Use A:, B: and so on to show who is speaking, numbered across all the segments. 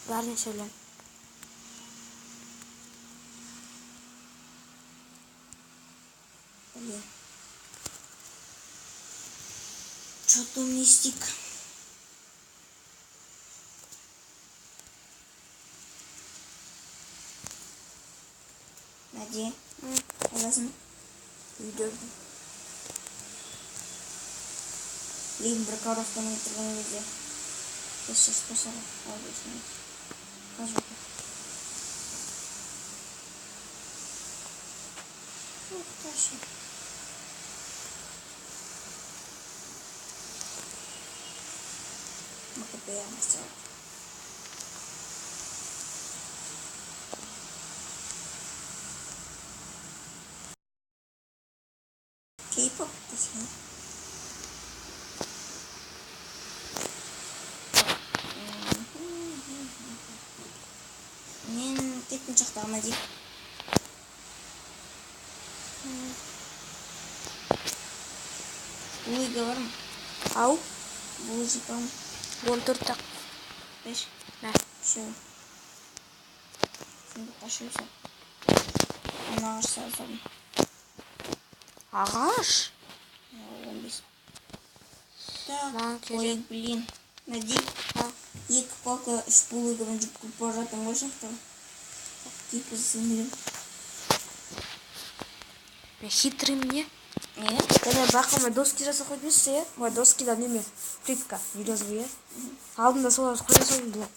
A: Бәріне сәлем.
B: Блин. Что-то мистик. Мәди, қайдасың?
A: Үйде.
B: Блин, бір коровканы өлтірген кезде. Сейчас спасала. Қазір. Ух ты. Myself. K-pop десең. Мен кеттім шахтаға, Мәди. Булыга бар ма?
A: Ау?
B: Булыжик бар ма?
A: 14 ақ.
B: 5.
A: Мә.
B: Все. Сундукқа ашып. Ана ағаш салдым.
A: Ағаш?
B: 15. Так,
A: Маған керек.
B: ой, блин. Мәди,
A: А?
B: 2 палка, 3 булыгамен жүріп кетіп бара жатырмын ғой шахтаға. Типа сіңілім.
A: Мен хитрый не?
B: Не?
A: Және байқамай доски жасап қойып едіңші, иә? Ой, доскида неме? Плитка, березовый, иә? Алдында солар қоя салдым блок.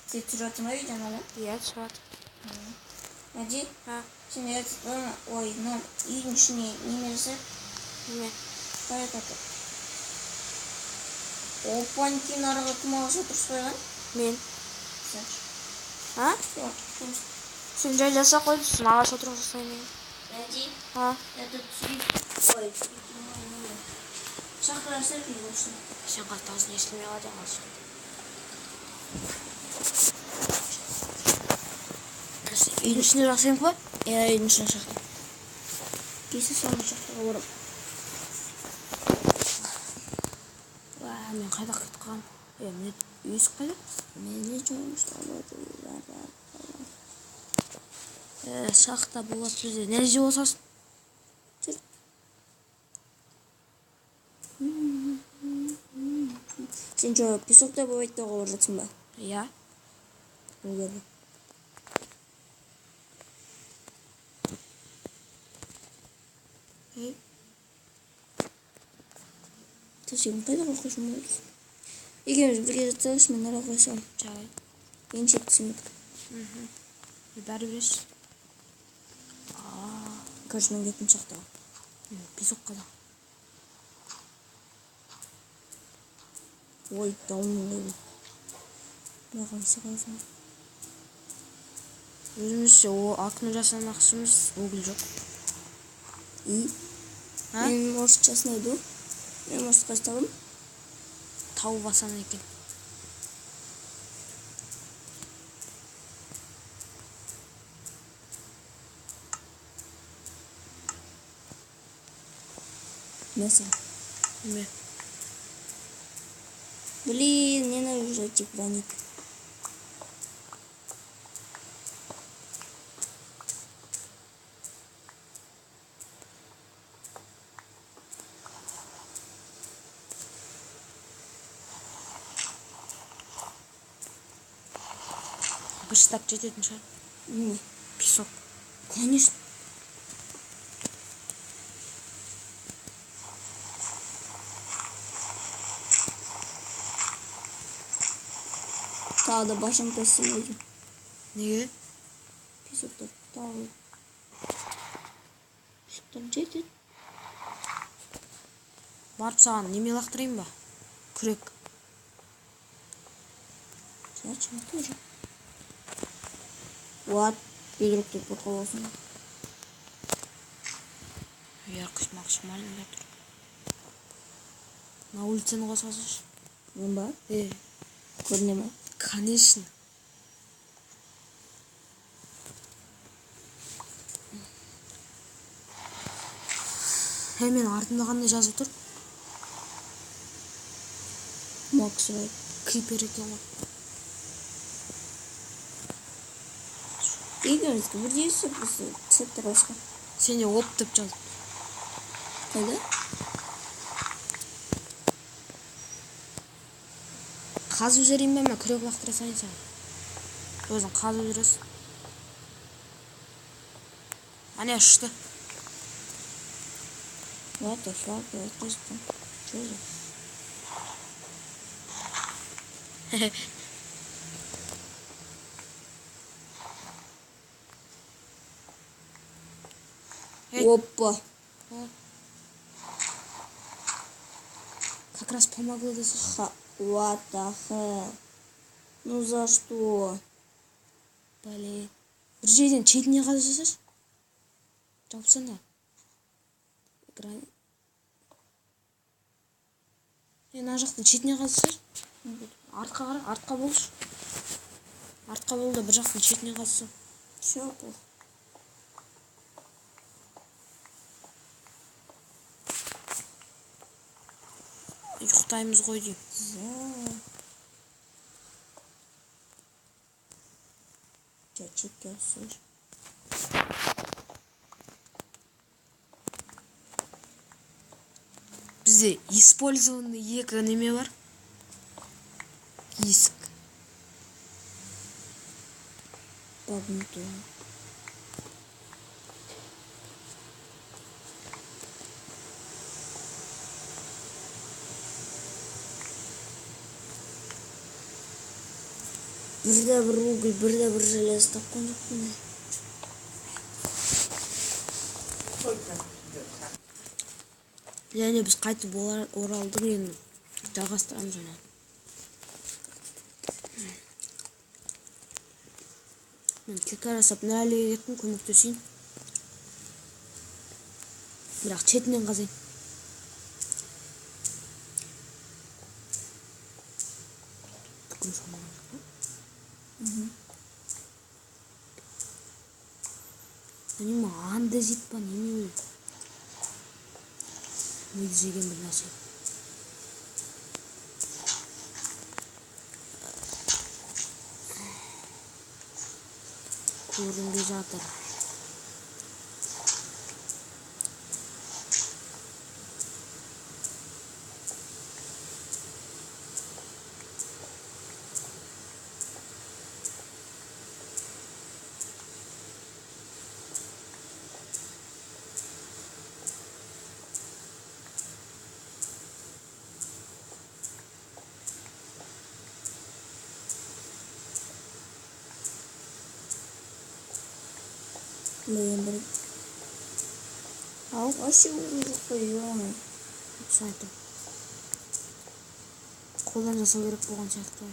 B: Сен түсіріп жатырсың ба видеоны әлі?
A: Иә, түсіріп жатыр.
B: Мәди,
A: А,
B: сен ой, мына үйдің ішіне неме жасап?
A: неме?
B: Қалай атады? Опаньки, нарығы кім ағаш отырғызып қойған?
A: Мен.
B: Сен.
A: А?
B: Жоқ.
A: Сен жай жасап қойдың, сосын ағаш отырғызып жасаймын.
B: Мәди,
A: А?
B: это түсірейік. Ой, шахта жасайық үйдің ішіне.
A: Сен қатты аузың естілмей қалады ағаш. Үйдің ішіне жасаймын ба?
B: Иә, үйдің ішіне шахта. Кесе салып шахтаға барып.
A: Уа, мен қайда кетіп қалғанмын? Е, міне есік қайда?
B: Менде жұмыс.
A: Шахта болады бізде. Не жерде болсасын?
B: Жүр. Сен жо песок добывать бара жатсың ба?
A: Иә.
B: Өледі.
A: Ей,
B: Төсегін қайда қойсам болады? Екеуміз бірге жатсақ, мен ара қоя саламын.
A: Жарайды.
B: Ең шеткі түсінбедік.
A: Бәрі білесіз.
B: Короче, мен кеттім шахтаға.
A: Песок қайда?
B: Ой, дауын ғой. Маған сығасың.
A: Өзімізше о окно жасамақшымыз, уголь жоқ.
B: И?
A: А?
B: Мен, может, сейчас найду. Мен, может, қазір табамын.
A: Тауып алсам екен.
B: Мясо.
A: Неме?
B: Блин, ненавижу эти гранит.
A: Бір штаб жететін шығар.
B: Не,
A: Песок.
B: конечно. Тағы да башым көссем өзім.
A: Неге?
B: Песоктар тағы. Песоктар жетеді.
A: Барып саған неме лақтырайын ба? Күрек.
B: Зачем тоже? What? Бедрок деп қорқып аласың.
A: Яркость максимально тұр. На улицаны қоса салсайшы.
B: Мен ба?
A: Е,
B: Көріне ма?
A: Конечно. Е, мен артымда қандай жазу тұр?
B: Макс Райт.
A: Крипер екен ғой.
B: Екеуміздікі бірдей түсіп, просто цветтер басқа.
A: Сенде оп деп жазып.
B: Қайда?
A: Қазып жіберейін бе, мен күрек лақтыра салайын саған. Өзің қазып жүресің. Әне ұшты.
B: What the fuck? Это что? Что за?
A: Эй.
B: Опа.
A: Как раз помогло десеңші.
B: Ха. What the hell? Ну за что?
A: Бәле. Бір жерден шетіне қазып жасашы. Жауыпсana.
B: Экран.
A: Е, мына жақтан шетіне қазып жасашы. Артқа қара, артқа болшы. Артқа бол да бір жақтан шетіне қазса.
B: Все плохо.
A: Ұйықтаймыз ғой деймін.
B: За. Чачики, слышь.
A: Бізде использованный екі неме бар. Есік.
B: Багнутый. Бірде бір уголь, бірде бір железо тапқан жоқпын.
A: Және біз қайтып оралдық, енді жалғастырамыз оны. Мен кирка жасап нәліге кеттім, көмектесейін. Бірақ шетінен қазайын. Түкім шығармаған жоқ па? Неме андезит па, неме ол? Миды жеген бір нәрсе. Көрінбей жатыр.
B: Блин, блин.
A: Ау.
B: Вообще уголь жоқ қой, ё-моё.
A: Соны айттым. Қолдан жасау керек болған сияқты.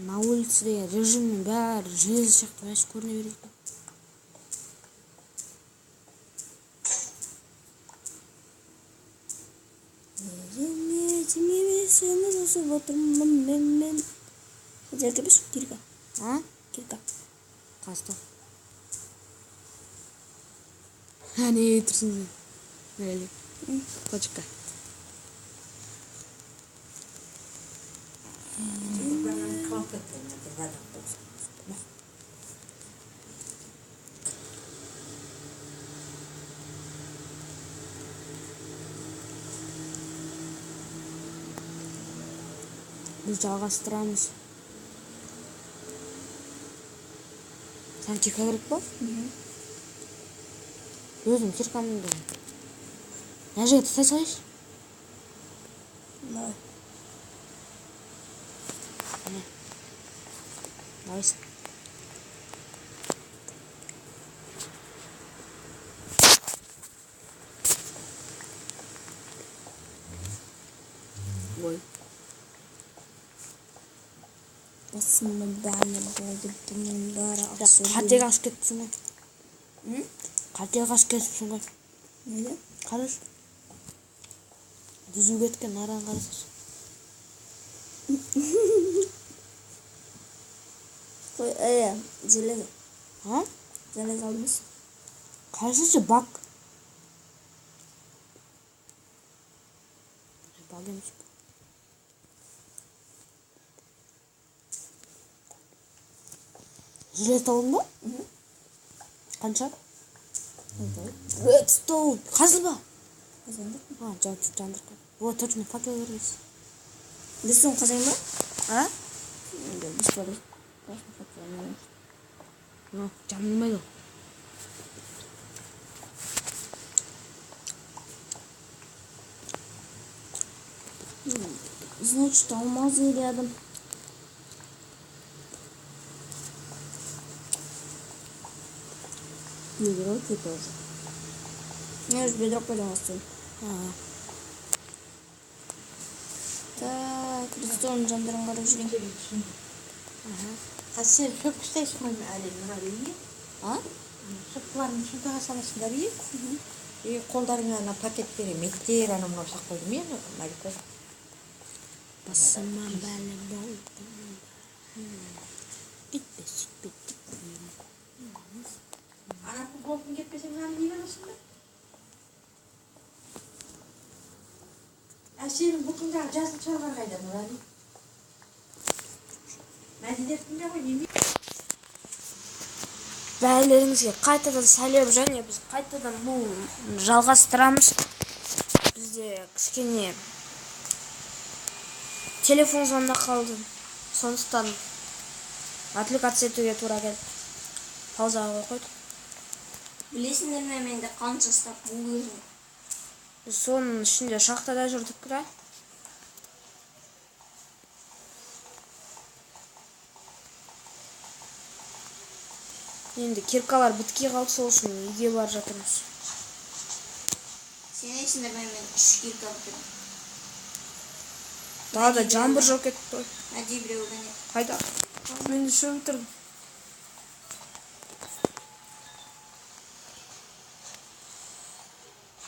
A: На улице деген режимнің бәрі железо сияқты вообще көріне береді екен.
B: Сені жасап отырмын мен. Жерге биш, кирка.
A: А?
B: Кирка.
A: Қазды. Әне тұрсың сен. Нәлі. Точка. Біз жалғастырамыз. Саған кирка керек па? Өзім киркамды мына жерге тастай салайыншы.
B: Давай.
A: Міне. Давай. Ой.
B: Басымның бәрі болды, бұның бәрі ақша.
A: Қате қашып кетіпсің ғой.
B: М?
A: Қате қашып кетіпсің ғой.
B: Неге?
A: Қарашы. Түзу кеткен араны қарасайшы.
B: Қой, железо.
A: А?
B: Железо алмас.
A: Қарасайшы, бак. Әдемі. Железо алдың ба? Қанша? Редстоун. Қазылма.
B: Қазған жоқпын.
A: А, жандырып қой. О, точно, факел бермейсіз.
B: Редстоун қазайын ба?
A: А?
B: Енді бесполезно. Просто факел не нужен.
A: Ну, жандырмайды ол.
B: Значит, алмазы рядом. Бедроки тоже. Я уже бедрок пойдем оставим.
A: А,
B: Так, редстоун жандырын қарап жүрейін.
C: А сен шөп ұстайсың ғой әлі Нұрәли?
B: А?
C: Шөптілерін шынтаға саласыңдар е? И қолдарыңа ана пакеттер, меттер, ана мынау сақ қойдым мен, Малика.
A: Басыма бәле болды. Үйтпе, сөйтпе, бүйтпе.
C: Ана футболканы кеппесең мынаны киіп аласың ба? А сенің бұтыңдағы жасыл шалбар қайда, Нұрәли? Мәдилердінде ғой, неме?
A: Бәрілеріңізге қайтадан сәлем, және біз қайтадан бұл жалғастырамыз. Бізде кішкене телефон звондап қалды. Сондықтан отвлекаться етуге тура келді. Паузаға қойып қойдық.
B: Білесіңдер ме, менде қанша стак бұл өзім.
A: Біз соның ішінде шахтада жүрдік та. Енді киркалар біткей қалды, сол үшін үйге барып жатырмыз.
B: Сенесіңдер ме, мен 3 кирка бітірдім.
A: Далада жаңбыр жауып кетті ғой.
B: Әдейі біреу кәне.
A: Қайда? Мен де үшеуін бітірдім.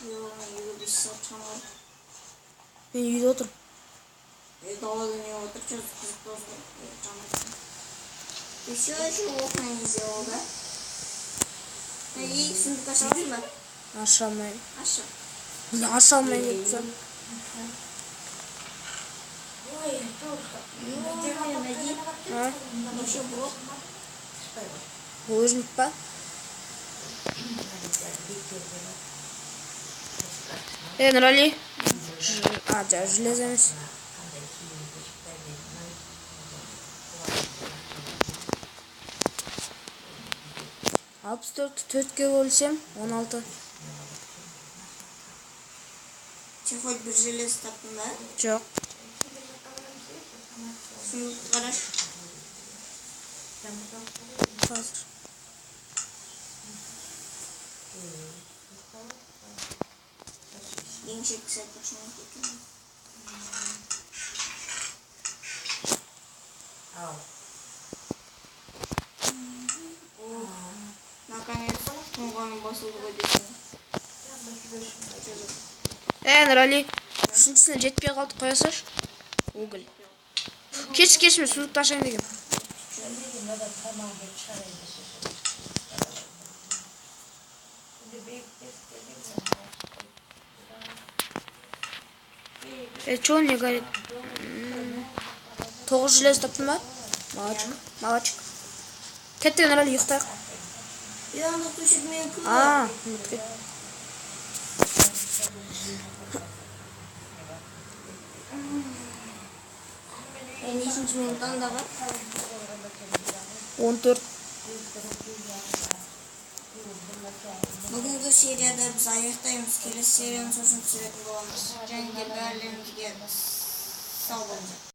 B: Жоқ, мен үйге 5 сағат шығамын ғой.
A: Мен үйде отырмын.
B: Е, далада не отыр, что қызық болсын. Е, жаңбыр. Ты все еще окна не сделал, да? Әй, сундук аша аласың ба?
A: Аша алмаймын.
B: Ашы.
A: Аша алмай кетсем.
B: Ё-моё, Мәди,
A: А?
B: неше блок?
A: Булыжник па? Е, Нұрәли. А, железо емес. Алпыс төртті төртке бөлсем, 16.
B: Сен хоть бір железо таптың ба?
A: Жоқ.
B: Сундукты қарашы.
A: Қазір.
B: Ең шеткі сәт екен.
C: Ау.
B: О, наконец, тоңғаным басылды ғой десең.
A: Е, Нұрәли, үшіншісіне жетпей қалды, қоя салшы. Уголь. Кеш, кеш, мен сундукты ашайын деген. Е, чё он не горит? 9 железо таптың ба? Молодчик, молодчик. Кеттік, Нұрәли, ұйықтайық.
B: Е, анда төсек менікі.
A: А, ұмытып кеттім.
B: Е, нешінші минут андағы?
A: 14.
B: Бүгінгі серияда біз аяқтаймыз. Келесі серияны сосын түсіретін боламыз. Және де бәрілеріңізге сау болыңыздар.